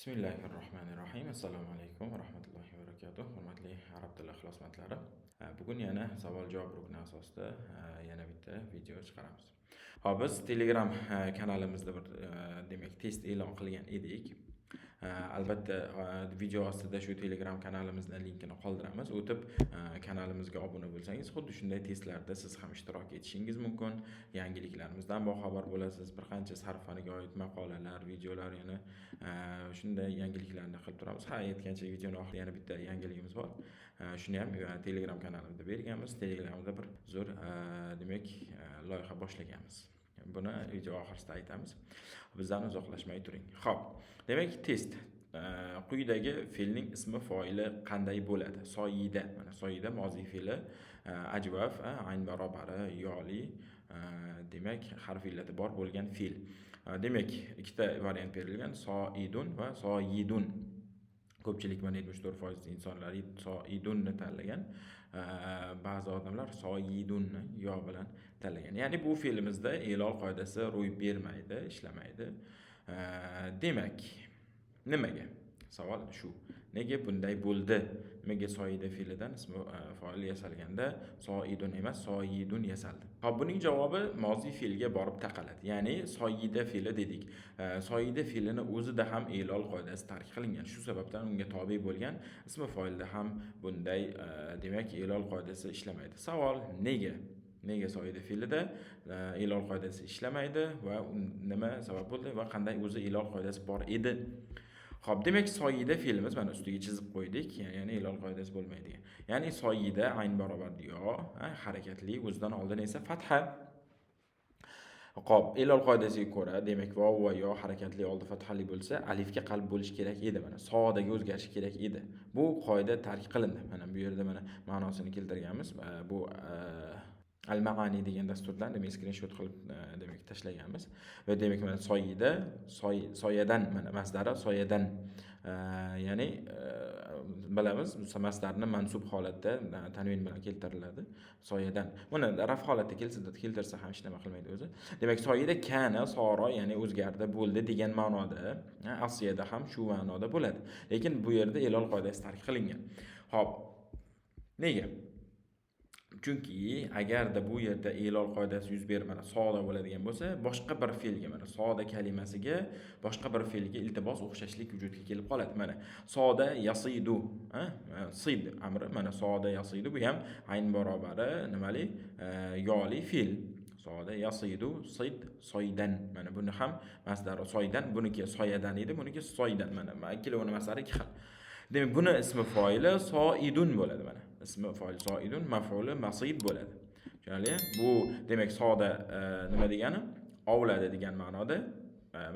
Bismillahirrohmanirrohim. Assalomu alaykum va rahmatullohi va barakatuh. Hurmatli arab tili ixlosmandlari. Bugun yana savol-javob rukni asosida yana bitta video chiqaramiz. Hop, biz Telegram kanalimizda bir demak, test e'lon qilgan edik. Albatta, video ostida shu Telegram kanalimizning linkini qoldiramiz. O'tib, kanalimizga obuna bo'lsangiz, xuddi shunday testlarda siz ham ishtirok etishingiz mumkin. Yangiliklarimizdan boxabar bo'lasiz. Bir qancha sarf faniga oid maqolalar, videolar, yana shunday yangiliklarni qilib turamiz. Ha, aytgancha, videoni oxirida yana bitta yangiligimiz bor. Shuni ham Telegram kanalimizda berganmiz. Telegramda bir zo'r, demak, loyiha boshlaganmiz. Buni video oxirida aytamiz. Bizdan uzoqlashmay turing. Xo'p, demak, test. Quyidagi fe'lning ismi foili qanday bo'ladi? Soyida, mana soyida moziy fe'li, ajvaf, ayn barobari yoli, demak, harf illati bor bo'lgan fe'l. Demak, ikkita variant berilgan: soidun va soyidun. Ko'pchilik, mana, 74% insonlar soidunni tanlagan. Ba'zi odamlar soyidunni yo bilan tanlagan. Ya'ni bu fe'limizda elol qoidasi ro'y bermaydi, ishlamaydi. Demak, nimaga? Savol shu. Nega bunday bo'ldi? Nimaga soyida fe'lidan ismi foil yasalganda soidun emas, soyidun yasaldi? Xo'p, buning javobi moziy fe'lga borib taqaladi. Ya'ni soyida fe'li dedik. Soyida fe'lini o'zida ham elol qoidasi tark qilingan. Shu sababdan unga tobe bo'lgan ismi foilda ham bunday, demak, elol qoidasi ishlamaydi. Savol: nega? Nega soyida fe'lida elol qoidasi ishlamaydi va nima sabab bo'ldi va qanday o'zi elol qoidasi bor edi? Xo'p, demak, soyida fe'limiz, mana, ustiga chizib qo'ydik, ya'ni elol qoidasi bo'lmaydigan. Ya'ni soyida ayn barobar yo, harakatli, o'zidan oldin esa fatha. Xo'p, elol qoidasiga ko'ra, demak, vov va yo harakatli, oldi fathali bo'lsa, alifga qalb bo'lishi kerak edi, mana sodaga o'zgarishi kerak edi. Bu qoida tark qilindi. Mana bu yerda, mana, ma'nosini keltirganmiz. Bu Al Maani degan dasturdan, demak, skrinshot qilib, demak, tashlaganmiz. Va demak, mana soyida, soy, soyadan, mana masdari soyadan, ya'ni bilamiz, masdarni mansub holatda tanvin bilan keltiriladi. Soyadan. Buni raf holatda kelsa, keltirsa ham hech nima qilmaydi o'zi. Demak, soyida kana, soro, ya'ni o'zgardi, bo'ldi degan ma'noda, aslida ham shu ma'noda bo'ladi. Lekin bu yerda elol qoidasi tark qilingan. Xo'p, nega? Chunki agarda bu yerda elol qoidasi yuz berib, mana, soda bo'ladigan bo'lsa, boshqa bir fe'lga, mana, soda kalimasiga boshqa bir fe'lga iltibos, o'xshashlik vujudga kelib qoladi. Mana soda yasidu, sid amri, mana soda yasidu, bu ham ayn barobari nimali, yoli fe'l. Soda yasidu, sid, soydan. Mana buni ham masdari soydan, buniki soyadan edi, buniki soydan. Mana ikkalovini masdari ikki xil. Demak, buni ismi foili soidun bo'ladi, mana. Ismi foil soidun, maf'uli masid bo'ladi. Tushunarli? Bu, demak, soda nima degani? Ovladi degan ma'noda.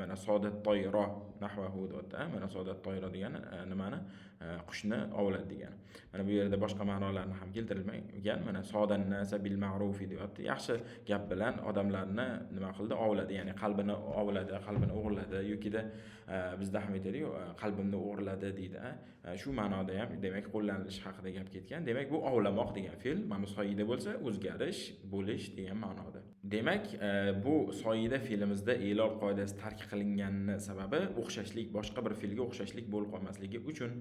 Mana soda toyro nahvahu deyapti. Mana soda toyro degani nimani? Qushni ovladi degani. Mana bu yerda boshqa ma'nolarni ham keltirilmagan. Mana sodan nasa bil ma'rufi deyapti. Yaxshi gap bilan odamlarni nima qildi? Ovladi, ya'ni qalbini ovladi, qalbini o'g'irladi yokida bizda ham aytadiku, qalbimni o'g'irladi deydi. Shu ma'noda ham, demak, qo'llanilishi haqida gap ketgan. Demak, bu ovlamoq degan fe'l, mana soyida bo'lsa, o'zgarish, bo'lish degan ma'noda. Demak, bu soyida fe'limizda elol qoidasi tark qilinganini sababi o'xshashlik, boshqa bir fe'lga o'xshashlik bo'lib qolmasligi uchun.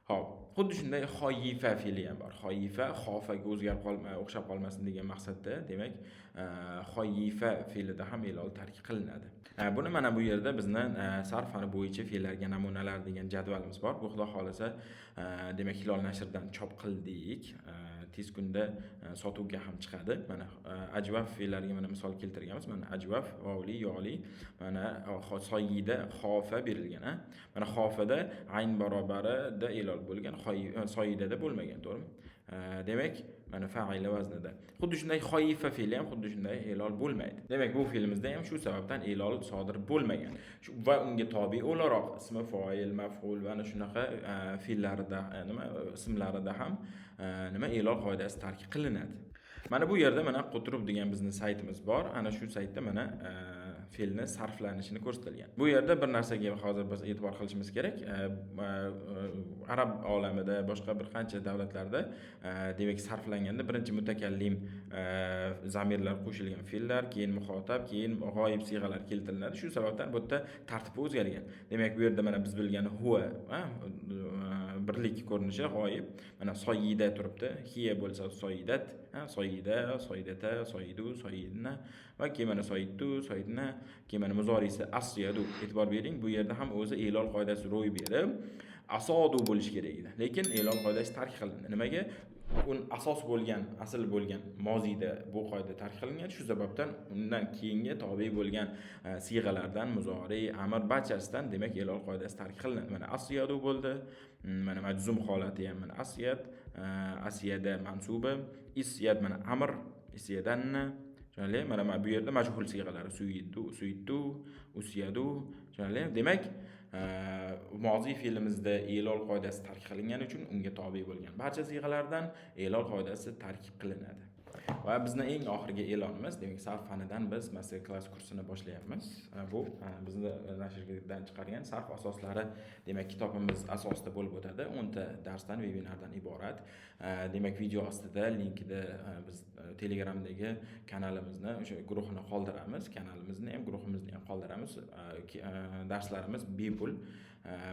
Xo'p, xuddi shunday xoyifa fe'li ham bor. Xoyifa xofaga o'zgarib qolma, o'xshab qolmasin degan maqsadda, demak, xoyifa fe'lida ham elol tark qilinadi. Buni mana bu yerda bizni sarf fani bo'yicha fe'llarga namunalar degan jadvalimiz bor. Bu, Xudo xohlasa, demak, Hilol nashrdan chop qildik. Tez kunda sotuvga ham chiqadi. Mana ajvaf fe'llariga, mana, misol keltirganmiz. Mana ajvaf, vovli, yoli, mana soyida xofa berilgan, a? Mana xofada ayn barobarida elol bo'lgan, soyidada bo'lmagan, to'g'rimi? Demak, mana fa'ila vaznida. Xuddi shunday xoyifa fe'li ham xuddi shunday elol bo'lmaydi. Demak, bu fe'limizda ham shu sababdan elol sodir bo'lmagan. Shu va unga tobe o'laroq ismi foil, maf'ul va ana shunaqa fe'llarida, nima, ismlarida ham nima, elol qoidasi tark qilinadi. Mana bu yerda, mana, Qutrub degan bizni saytimiz bor. Ana shu saytda, mana, Fe'lni sarflanishini ko'rsatilgan. Bu yerda bir narsaga hozir biz e'tibor qilishimiz kerak. Arab olamida, boshqa bir qancha davlatlarda, demak, sarflanganda birinchi mutakallim zamirlar qo'shilgan fe'llar, keyin muxotab, keyin g'oyib siyg'alar keltiriladi. Shu sababdan bu yerda tartibi o'zgargan. Demak, bu yerda mana biz bilgan huwa birlik ko'rinishi g'oyib. Mana soyida turibdi. Hiya bo'lsa soyidat, soyida, soyidata, soyidu, soyidna va keyin mana soyidtu, soyidna, keyin mana muzorisi asyadu. E'tibor bering, bu yerda ham o'zi e'lol qoidasi ro'y berib, asodu bo'lishi kerak edi. Lekin e'lol qoidasi tark qilindi. Nimaga? Un asos bo'lgan, asl bo'lgan moziyda bu qoida tark qilingan. Shu sababdan undan keyingi tobe bo'lgan siyg'alardan muzori, amr barchasidan, demak, e'lol qoidasi tark qilinadi. Mana asyadu bo'ldi. Mana majzum holati ham mana asyad, asiyada mansubi, isyad mana amr, isyadanna. Tushunarli? Mana bu yerda majhul siyg'alari suyidu, suyiddu, usyadu. Tushunarli? Demak, moziy fe'limizda e'lol qoidasi tark qilingani uchun unga tobe bo'lgan barcha siyg'alardan e'lol qoidasi tark qilinadi. Va bizni eng oxirgi e'lonimiz, demak, sarf fanidan biz master klass kursini boshlayapmiz. Bu bizni nashrdan chiqargan sarf asoslari, demak, kitobimiz asosida bo'lib o'tadi. 10 ta darsdan, vebinardan iborat. Demak, video ostida linkida biz Telegramdagi kanalimizni, o'sha guruhini qoldiramiz. Kanalimizni ham, guruhimizni ham qoldiramiz. Darslarimiz bepul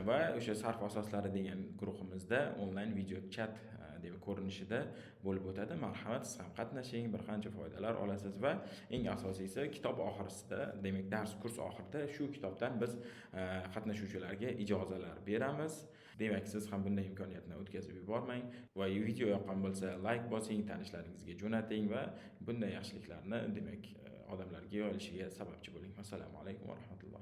va o'sha sarf asoslari degan guruhimizda onlayn video chat, demak, ko'rinishida bo'lib o'tadi. Marhamat, siz ham qatnashing, bir qancha foydalar olasiz va eng asosiysi, kitob oxirisida, demak, dars kurs oxirida shu kitobdan biz qatnashuvchilarga ijozalar beramiz. Demak, siz ham bunday imkoniyatni o'tkazib yubormang va video yoqqan bo'lsa layk bosing, tanishlaringizga jo'nating va bunday yaxshiliklarni, demak, odamlarga yoyilishiga sababchi bo'ling. Assalomu alaykum va rahmatullohi.